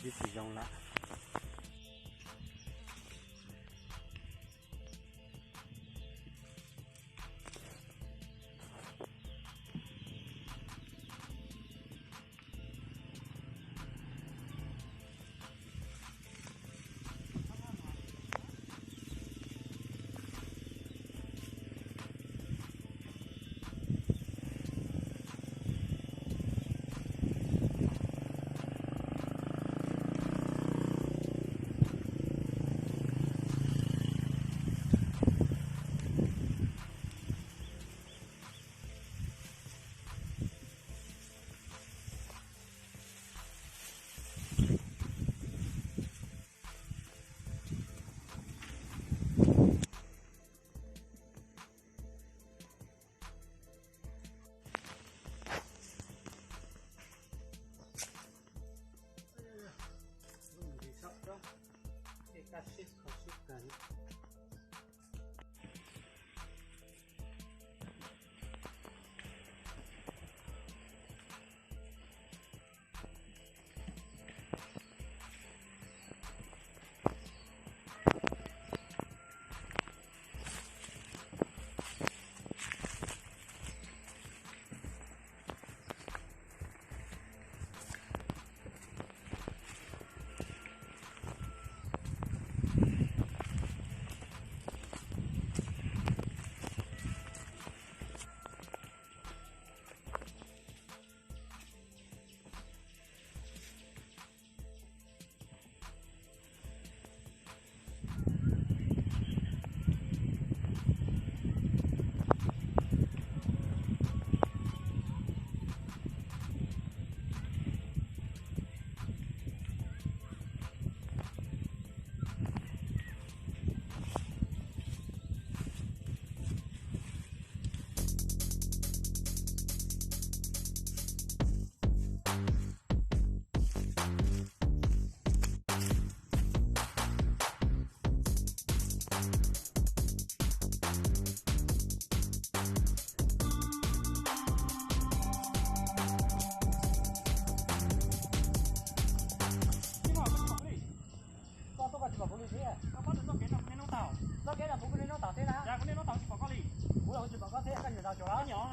Twb tsis zoo lawm. Koj tuaj koj tsis pom kuv li thiab? Koj txoj kev no kuv niaj hnub taug. Txoj kev no kuv niaj hnub taug thiab na. Kuv niaj hnub taug tsis pom koj li. Kuv los kuv tsis pom koj thiab, koj niam taug tsuas los.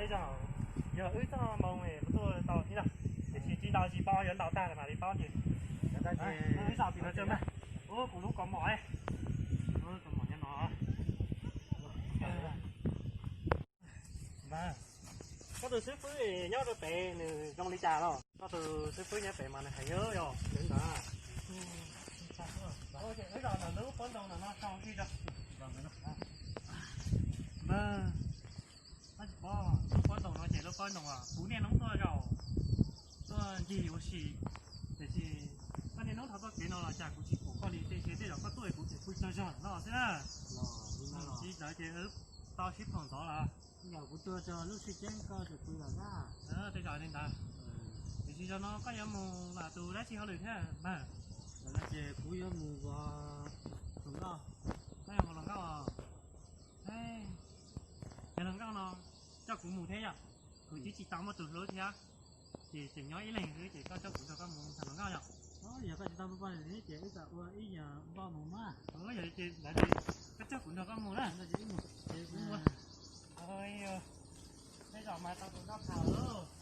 Peb zaug, yog wb txoj hmoo tuaj tau ib zaug, tiam sis tsis ntaus tsis paub, yuav ntaus tag mam li paub ces. Wb zaum pim no tso mas. Ua kuv lub kaus mom, kaus mom nyob no. Koj tus xib fwb nyob rau pem nws zoo li cas los? Koj tus xib fwb nyob pem mas nws heev yog nws ntawd. Wb zaum ntawm lub pob ntoo no sau ib zaug. Lub pob ntoo no ces lub pob ntoo uas kuv niaj hnub tuaj zaum tuaj ncig ua si, tiam sis koj niaj hnub thov txoj kev no los cas kuv tsis pom koj li, tej zaum koj tuaj kuv tseem pw tsaug zog no xwb na. Tsis ntawd ces wb Tau sib phoom ntxov los? Yog kuv tuaj tso lub sij ceeb koj tseem pw los ntag. Tej zaum li ntawd. Tiam sis zaum no koj yuav mus los tus dab tsi hauj lwm thiab npawg? Zaum no ces kuv yuav mus ua hluas nkauj. Koj yuav mus hluas nkauj os? Yog hluas nkauj no coj kuv mus thiab yom? Kuv twb tsis tau muaj tus hlub thiab. Ces tseem nyob ib leeg xwb ces koj coj kuv nrog koj mus nrog hluas nkauj yom? Yog koj tsis tau muaj poj niam thiab ces wb txawm ua ib yam npauj mus mas. Yog ces ntawd ces koj coj kuv nrog koj mus na. Tej zaum mas tau tus nrog tham lawm.